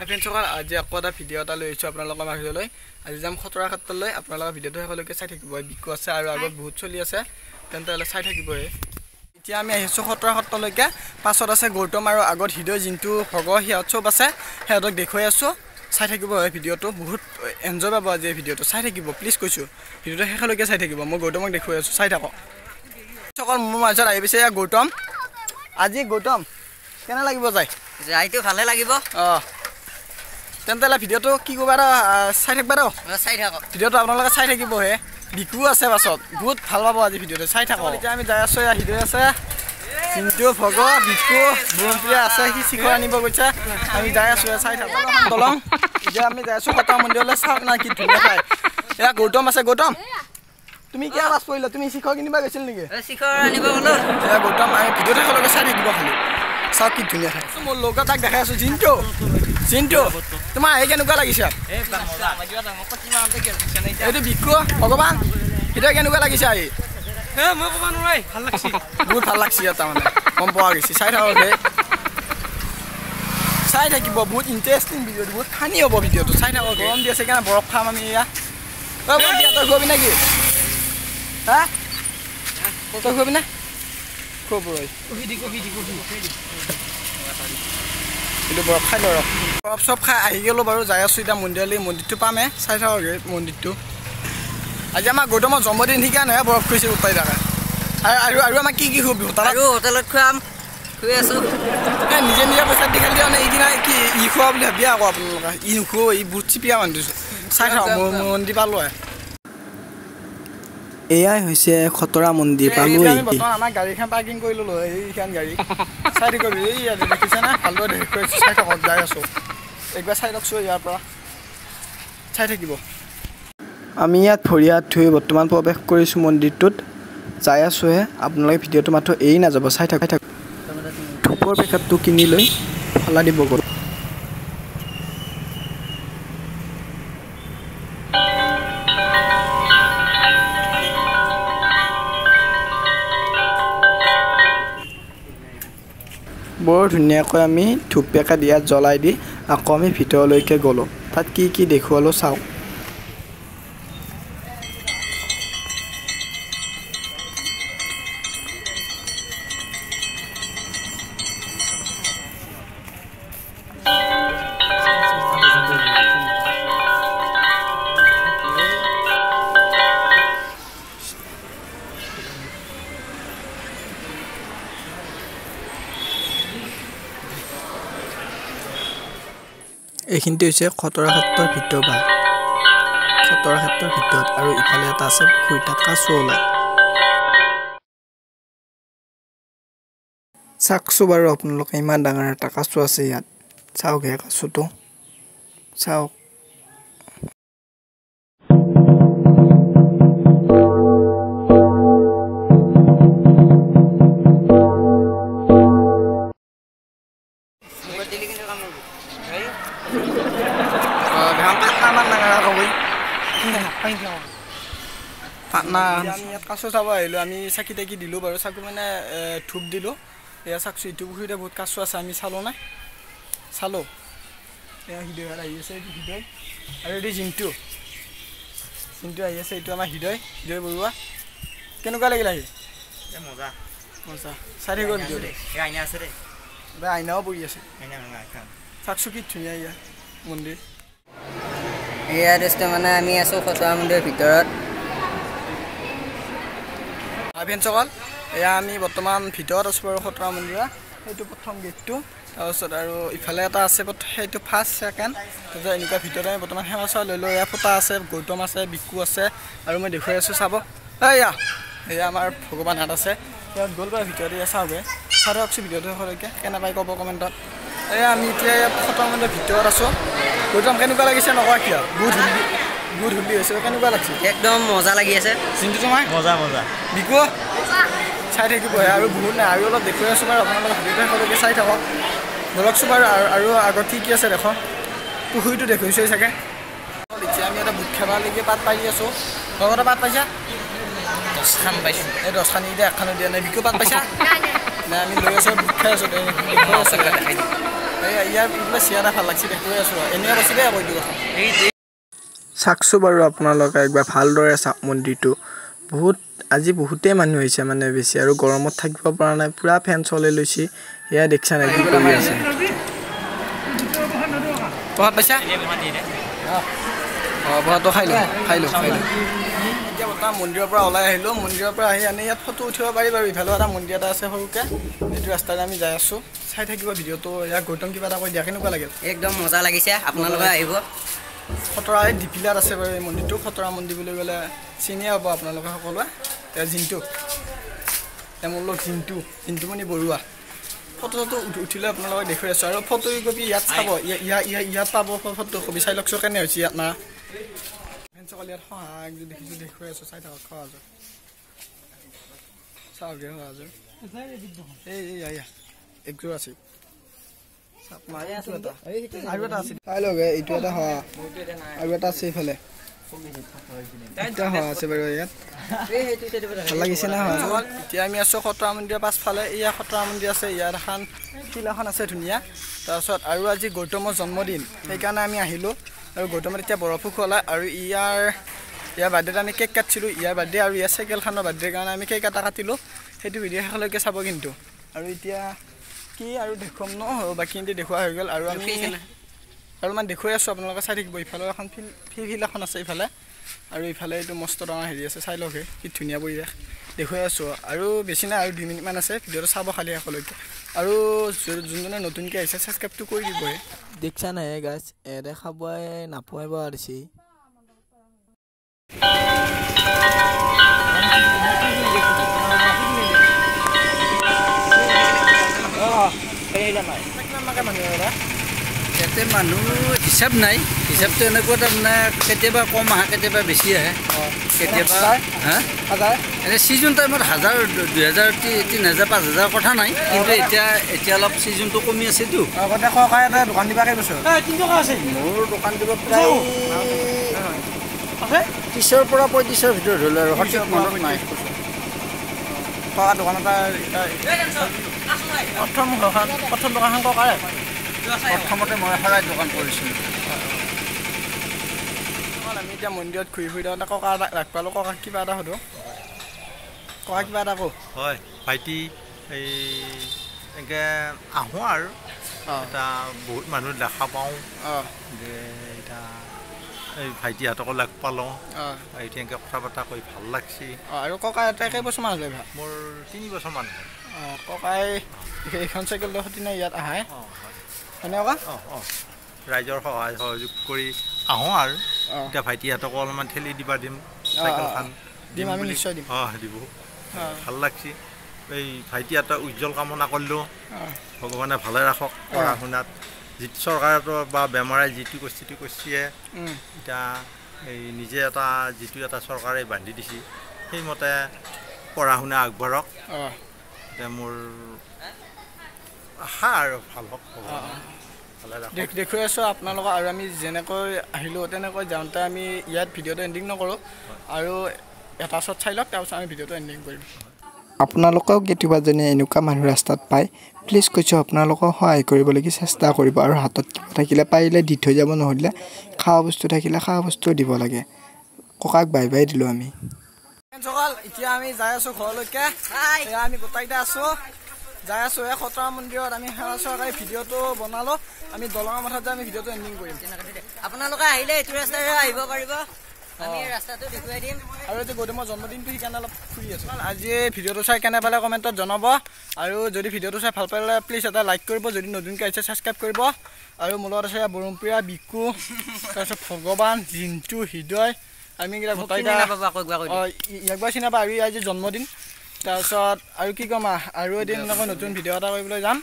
ফ্ৰেণ্ডসকল আজি আকৌ এটা ভিডিঅ' এটা লৈ আহিছোঁ আপোনালোকৰ মাজলৈ। আজি যাম খতৰা ক্ষেত্ৰলৈ, আপোনালোকৰ ভিডিঅ'টো শেষলৈকে চাই থাকিব। বিকু আছে আৰু আগত বহুত চলি আছে, তেন্তে হ'লে চাই থাকিবহে। এতিয়া আমি আহিছোঁ খতৰা সত্ৰলৈকে। পাছত আছে গৌতম আৰু আগত হৃদয়, জিন্তু, ভগ, সিহঁত চব আছে, সিহঁতক দেখুৱাই আছোঁ। চাই থাকিব হয় ভিডিঅ'টো, বহুত এনজয় পাব আজি এই ভিডিঅ'টো। চাই থাকিব প্লিজ কৈছোঁ, ভিডিঅ'টো শেষলৈকে চাই থাকিব। মই গৌতমক দেখুৱাই আছোঁ, চাই থাকক। সকল মোৰ মাজত আহি পাইছে এয়া গৌতম। আজি গৌতম কেনে লাগিব যায়? যাইতো ভালে লাগিব। অঁ, তেন্তে ভিডিঅ'টো কি ক'বা আৰু চাই থাকিবা আৰু চাই থাকক ভিডিঅ'টো, আপোনালোকে চাই থাকিবহে। বিকু আছে পাছত, বহুত ভাল পাব আজি ভিডিঅ'টো, চাই থাকক। এতিয়া আমি যাই আছোঁ, এয়া হৃদয় আছে, জিন্তু, ভগ, বিকু, বৰমপ্ৰিয়া আছে, সি শিখৰ আনিব গৈছে। আমি যাই আছোঁ, চাই থাকক। দলং এতিয়া আমি যাই আছোঁ খতৰা মন্দিৰলৈ। চাওক না কি ধুনীয়া ঠাই। এয়া গৌতম আছে। গৌতম তুমি কিয় লাজ পৰিলা? তুমি শিখৰ কিনিব গৈছিল নেকি? শিখৰ আনিব গ'লো। এয়া গৌতম, আমি ভিডিঅ'টো শেষলৈকে চাই থাকিব খালি। চাওক কি ধুনীয়া ঠাই। মোৰ লগত তাক দেখাই আছোঁ। জিন্তু, জিন্তু তোমাৰ আহি কেনেকুৱা লাগিছে? এইটো বিকু, ভগৱান, এতিয়া কেনেকুৱা লাগিছে আহি? বহুত ভাল লাগছে তাৰমানে, গম পোৱা গৈছে। চাই থাকক, চাই থাকিব, বহুত ইণ্টাৰেষ্টিং ভিডিঅ'টো, বহুত ফানি হ'ব ভিডিঅ'টো, চাই থাকক। গৰম দি আছে কাৰণে বৰফ খাম আমি। এয়া তই খুৱাবি নেকি? হা, তই খুৱাবি নে? খুৱাব, কিন্তু বৰফ খাই লওঁ। বৰফ চব খাই আহি গ'লোঁ বাৰু, যাই আছোঁ এতিয়া মন্দিৰলৈ। মন্দিৰটো পামে, চাই থাকক মন্দিৰটো। আজি আমাৰ গৌতমৰ জন্মদিন, সেইকাৰণেহে বৰফ খুৱাইছে উপায় থাকে। আৰু আৰু আমাক কি কি খুৱাবি? হোটেলত, হোটেলত খুৱাম, খুৱাই আছোঁ। এই নিজে নিজে পইচা দি খালি মানে এইদিনা কি ই খোৱা বুলি ভাবি আকৌ আপোনালোকে ই নোখোৱা, ই বহুত চিপিয়া মানুহটো। চাই থাকক, মন্দিৰ পালোঁ। এয়াই হৈছে খতৰা মন্দিৰ পালোঁ। বৰ্তমান আমাৰ গাড়ীখন পাৰ্কিং কৰি ল'লোঁ, এইখন গাড়ী চাই থাকিব। এই দেখিছে না, ভালদৰে দেখুৱাইছোঁ, চাই থাকক। যাই আছোঁ, একবাৰ চাই লওকচোন ইয়াৰ পৰা, চাই থাকিব। আমি ইয়াত ভৰি হাত ধুই বৰ্তমান প্ৰৱেশ কৰিছোঁ মন্দিৰটোত, যাই আছোঁহে। আপোনালোকে ভিডিঅ'টো মাত্ৰ এৰি নাযাব, চাই থাক থাক। ধূপৰ পেকেটটো কিনি লৈ শলা দিব গ'ল। বৰ ধুনীয়াকৈ আমি ধূপ পেকেট ইয়াত জ্বলাই দি আকৌ আমি ভিতৰলৈকে গ'লোঁ। তাত কি কি দেখুৱালোঁ চাওক। এইখিনিতে হৈছে খতৰা ক্ষেত্ৰৰ ভিতৰ ভাগ। খতৰা ক্ষেত্ৰৰ ভিতৰত আৰু ইফালে এটা আছে পুখুৰী, তাত কাছ ওলায়। চাওকচোন বাৰু আপোনালোকে, ইমান ডাঙৰ এটা কাছ আছে ইয়াত। চাওক সেই কাছটো, চাওক। আমি ইয়াত কাছ চাব আহিলোঁ, আমি চাকি তাকি দিলোঁ বাৰু, চাকি মানে ধূপ দিলোঁ। এয়া চাকচোন, ইটো পুখুৰীতে বহুত কাছ আছে, আমি চালোঁ নাই চালোঁ। এয়া হৃদয় আহি আছে, এইটো হৃদয় আৰু এইটো জিন্তু, জিন্তু আহি আছে। এইটো আমাৰ হৃদয়, হৃদয় বৰুৱা। কেনেকুৱা লাগিল আহি? মজা মজা, চাই থাকিব ভিডিঅ'টো। আইনা আছে দেই, আইনাও পৰি আছে। চাকচোন কি ধুনীয়া ইয়াত মন্দিৰ। এয়া দোস্ত, মানে আমি আছোঁ খতৰা মন্দিৰৰ ভিতৰত। ফ্ৰেণ্ডসকল, এয়া আমি বৰ্তমান ভিতৰত আছোঁ বাৰু খতৰা মন্দিৰৰ। সেইটো প্ৰথম গেটটো, তাৰপিছত আৰু ইফালে এটা আছে, সেইটো ফাৰ্ষ্ট ছেকেণ্ড। তাৰপিছত এনেকুৱা ভিতৰত আমি বৰ্তমান সেৱা চেৱা লৈ লওঁ। এয়া ফটা আছে, গৌতম আছে, বিকু আছে, আৰু মই দেখুৱাই আছোঁ, চাব। এয়া এয়া আমাৰ ভগৱান হাত আছে, সিহঁত গ'ল বাৰু ভিতৰত। এয়া চাওঁগৈ, চাই থাকচোন ভিডিঅ'টো শেষলৈকে, কেনে পাই ক'ব কমেণ্টত। এয়া আমি এতিয়া ইয়াত খতৰা মন্দিৰৰ ভিতৰত আছোঁ। গৌতম কেনেকুৱা লাগিছে নকৰা কিয়? বহুত ধুলি, বহুত ধুলি হৈছে, কেনেকুৱা লাগছে? একদম মজা লাগি আছে। জিন্তু তোমাৰ? মজা মজা। বিকু চাই থাকিব আৰু বহুত নাই, আৰু অলপ দেখুৱাই আছোঁ বাৰু, আপোনালোকে ভিডিঅ'টো শেষলৈকে চাই থাকক। ব'লকচোন বাৰু, আৰু আগত কি কি আছে দেখক। পুখুৰীটো দেখুৱাইছেই চাগে। এতিয়া আমি এটা বুট খাবলৈকে পাত পাৰি আছোঁ। লগতে পাত পাইছা? 10খন পাইছোঁ। এই 10খন এতিয়া এখনো দিয়া নাই। বিকু পাত পাইছা? নাই, আমি লৈ আছোঁ, বুট খাই আছোঁ, দেখুৱাই আছোঁ। ইয়াৰ বোলে চেয়াৰ ভাল লাগছে দেখুৱাই আছোঁ এনেই কৈছে দেই আকৌ এইটো কথা চাকছোঁ বাৰু আপোনালোকে একবাৰ ভালদৰে চাওক মন্দিৰটো বহুত আজি বহুতেই মানুহ হৈছে মানে বেছি আৰু গৰমত থাকিব পৰা নাই পূৰা ফেন চলাই লৈছে এয়া দেখিছা নাই কি কৰি আছে প্ৰসাদ পাইছা অঁ প্ৰসাদটো খাই লওঁ খাই লওঁ খাই লওঁ এতিয়া বৰ্তমান মন্দিৰৰ পৰা ওলাই আহিলোঁ মন্দিৰৰ পৰা আহি আনি ইয়াত ফটো উঠিব পাৰি বাৰু ইফালেও এটা মন্দিৰ এটা আছে সৰুকৈ এইটো ৰাস্তাৰে আমি যাই আছোঁ চাই থাকিব ভিডিঅ'টো ইয়াৰ গৌতম কিবা এটা কৈ দিয়া কেনেকুৱা লাগিল একদম মজা লাগিছে আপোনালোকে আহিব খতৰা এই ডিপিলাত আছে বাৰু এই মন্দিৰটো খতৰা মন্দিৰ বুলি ক'লে চিনিয়ে পাব আপোনালোকে সকলোৱে এতিয়া জিণ্টু এতিয়া মোৰ লগ জিণ্টু জিণ্টুমণি বৰুৱা ফটো চটো উঠিলে আপোনালোকক দেখুৱাই আছোঁ আৰু ফটো কপি ইয়াত চাব ইয়াত পাব ফটো কপি চাই লওকচোন কেনে হৈছে ইয়াত না ফ্ৰেণ্ডসকল ইয়াত সহায় দেখিছোঁ দেখুৱাই আছোঁ চাই থাকক সহাযোৰ চাওকগে সহাযোৰ এই এয়া একযোৰ আছে আৰু এটা আছে চাই লওক এইটো এটা সহা আৰু এটা আছে এইফালে এটা সহা আছে বাৰু ইয়াত ভাল লাগিছে না এতিয়া আমি আছোঁ খতৰা মন্দিৰৰ পাছফালে এয়া খতৰা মন্দিৰ আছে ইয়াত এখন শিল এখন আছে ধুনীয়া তাৰপিছত আৰু আজি গৌতমৰ জন্মদিন সেইকাৰণে আমি আহিলোঁ আৰু গৌতমত এতিয়া বৰফো খুৱালে আৰু ইয়াৰ বাৰ্থডেত আমি কেক কাটিছিলোঁ ইয়াৰ বাৰ্থডে আৰু ইয়াৰ চাইকেলখনৰ বাৰ্থডেৰ কাৰণে আমি কেক এটা কাটিলোঁ সেইটো ভিডিঅ' শেষলৈকে চাব কিন্তু আৰু এতিয়া কি আৰু দেখুৱাম ন বাকীখিনি দেখুওৱা হৈ গ'ল আৰু আমি অলপমান দেখুৱাই আছোঁ আপোনালোকে চাই থাকিব ইফালেও এখন ফিল্ড এখন আছে ইফালে আৰু ইফালে এইটো মস্ত ডাঙৰ হেৰি আছে চাই লওক কি ধুনীয়া পৰিৱেশ দেখুৱাই আছোঁ আৰু বেছি নাই আৰু 2 মিনিটমান আছে ভিডিঅ'টো চাব খালি শেষলৈকে আৰু যোনজনে নতুনকৈ আহিছে ছাবস্ক্ৰাইবটো কৰি দিবহে দেখছা নাই গাছ এৰে খাবই নাপাই বাৰু দিছে ইয়াতে মানুহ হিচাপ নাই হিচাপটো এনেকুৱা তাৰমানে কেতিয়াবা কম আহে কেতিয়াবা বেছি আহে কেতিয়াবা হা এনে ছিজন টাইমত 1000 2000 3000 5000 কথা নাই কিন্তু এতিয়া এতিয়া অলপ ছিজনটো কমি আছেতো মোৰ দোকান দিব প্ৰায় 30ৰ পৰা 35ৰ ভিতৰত হ'ল আৰু সঠিক মনত নাই দোকান এটা প্ৰথম দোকানখন ককাৰে প্ৰথমতে মই শৰাই দোকান কৰিছিলোঁ আমি এতিয়া মন্দিৰত ঘূৰি ফুৰি থাকোঁতে ককা এটা লগ পালোঁ ককাক কিবা এটা সোধোঁ ককা কিবা এটা কওঁ হয় ভাইটি এই এনেকৈ আহোঁ আৰু এটা বহুত মানুহ দেখা পাওঁ যে এতিয়া এই ভাইটিহঁতকো লগ পালোঁ ভাইটি এনেকৈ কথা পতা কৈ ভাল লাগছে আৰু ককা এটা কেইবছৰমান হ'লে ভাল মোৰ 3 বছৰমান হ'ল অঁ ককাই এইখন চাইকেল সদিনা ইয়াত আহে হয়নে ককা অঁ অঁ ৰাইজৰ সহায় সহযোগ কৰি আহোঁ আৰু এতিয়া ভাইটিহঁতকো অলপমান ঠেলি দিবা দিম চাইকেলখন দিম আমি নিশ্চয় দিম অঁ দিব ভাল লাগছে এই ভাইটিহঁতৰ উজ্জ্বল কামনা কৰিলোঁ ভগৱানে ভালে ৰাখক পঢ়া শুনাত যিটো চৰকাৰেতো বা বেমাৰে যিটো কৰিছে সেইটো কৰিছে এতিয়া এই নিজে এটা যিটো এটা চৰকাৰে বান্ধি দিছে সেইমতে পঢ়া শুনা আগবাঢ়ক এতিয়া মোৰ আশা আৰু ভাল হওক দেখুৱাই আছোঁ আপোনালোকক আৰু আমি যেনেকৈ আহিলোঁ তেনেকৈ যাওঁতে আমি ইয়াত ভিডিঅ'টো এণ্ডিং নকৰোঁ আৰু এটা শ্বট চাই লওক তাৰপিছত আমি ভিডিঅ'টো এণ্ডিং কৰিম আপোনালোকেও কেতিয়াবা যেনে এনেকুৱা মানুহ ৰাস্তাত পায় প্লিজ কৈছোঁ আপোনালোকক সহায় কৰিবলৈকে চেষ্টা কৰিব আৰু হাতত কিবা থাকিলে পাৰিলে দি থৈ যাব নহ'লে খোৱা বস্তু থাকিলে খোৱা বস্তুও দিব লাগে ককাক বাই বাই দিলোঁ আমি এতিয়া আমি যাই আছোঁ ঘৰলৈকে আমি গোটেইকেইটা আছোঁ যাই আছোঁ এই খতৰা মন্দিৰত আমি সেৱা চৰকাৰী ভিডিঅ'টো বনালোঁ আমি দলঙৰ মাথাত যাই আমি ভিডিঅ'টো এণ্ডিং কৰিম আপোনালোকে আহিলে এইটো ৰাস্তাৰে আহিব পাৰিব আমি ৰাস্তাটো দেখুৱাই দিম আৰু আজি গৌতমৰ জন্মদিনটো সেইকাৰণে অলপ ফুৰি আছোঁ আজি ভিডিঅ'টো চাই কেনে পালে কমেণ্টত জনাব আৰু যদি ভিডিঅ'টো চাই ভাল পালে প্লিজ এটা লাইক কৰিব যদি নতুনকৈ আহিছে ছাবস্ক্ৰাইব কৰিব আৰু মোৰ লগত আছে বৰমপ্ৰিয়া বিকু তাৰপিছত ভগৱান জিণ্টু হৃদয় আমি গোটেইকেইটা একবাৰ চিনি নাপাওঁ আৰু আজি জন্মদিন তাৰপিছত আৰু কি ক'ম আৰু এদিন এনেকৈ নতুন ভিডিঅ' এটা কৰিবলৈ যাম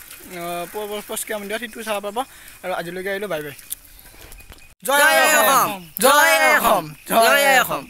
পস্কীয়া মন্দিৰত সেইটো চাব পাব আৰু আজিলৈকে আহিলোঁ বাই বাই। জয় অসম, জয় অসম, জয় অসম।